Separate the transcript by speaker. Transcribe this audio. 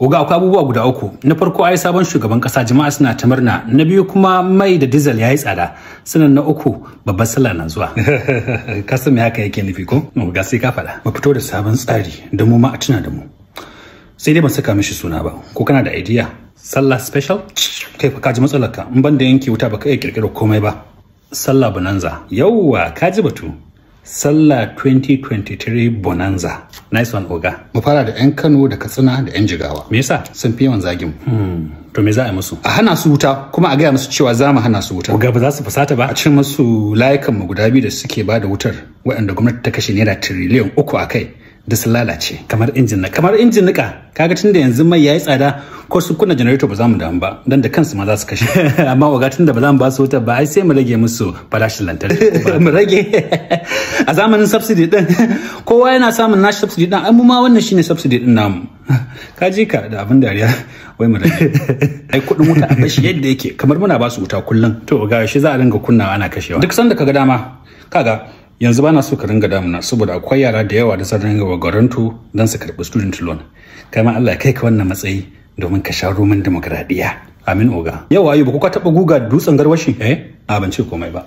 Speaker 1: Oga, akwai abubuwa guda uku. Na farko, ai sabon shugaban kasa, jama'a suna ta murna. Na biyu kuma, mai da diesel yayi tsada. Sannan na uku, babbar sallah na zuwa. Ka san me haka yake nufi ko? Oga, sai ka faɗa. Mu fito da sabon tsari don mu ma a tuna da mu. Sai dai ban saka mishi suna ba. Ko kana da idea? Sallah special? Kai fa ka ji matsalarka. In ban da yanke wuta baka iya kirkiro komai ba. Sallah bonanza. Yauwa, ka ji batu. Sallah 2023 Bonanza. Nice one, Oga.
Speaker 2: Mu fara da 'yan Kano da Katsina da 'yan Jigawa.
Speaker 1: Me yasa?
Speaker 2: Sun fi yawan zagin mu.
Speaker 1: To me za a yi musu?
Speaker 2: A hana su wuta, kuma a gaya musu cewa za mu hana su wuta.
Speaker 1: Oga, ba za su fusata ba?
Speaker 2: A ce musu layukan mu guda biyu da suke ba da wutar, waɗanda gwamnati ta kashe naira tiriliyan 3 a kai, da sun lalace.
Speaker 1: Kamar injin na kamar injin nika. Kaga tunda yanzu mai yayi tsada, ko su kunna generator ba za mu damu ba, dan da kansu ma za su kashe. Amma oga, tunda ba za mu ba su wuta ba, ai sai mu rage musu farashin lantarki.
Speaker 2: Mu rage a zamanin subsidy din? Kowa yana samun nashi subsidy din, ai mu ma wannan shine subsidy din namu.
Speaker 1: Ka ji ka da abin dariya, wai mu rage.
Speaker 2: Ai kuɗin wuta a bashi yadda yake, kamar muna ba su wuta kullum.
Speaker 1: To oga, shi za a dinga kunnawa ana kashewa?
Speaker 2: Duk sanda kaga dama. Kaga, yanzu bana so ka ringa damuna, saboda akwai yara da yawa da zan ringa wagarantu don su karɓi student loan. Kai ma Allah ya kai ka wannan matsayi domin ka sha roman demokradiyya.
Speaker 1: Amin, oga.
Speaker 2: Yau Ayuba, ko ka taɓa guga dutsen garwashi?
Speaker 1: Eh?
Speaker 2: A, ban ce komai ba.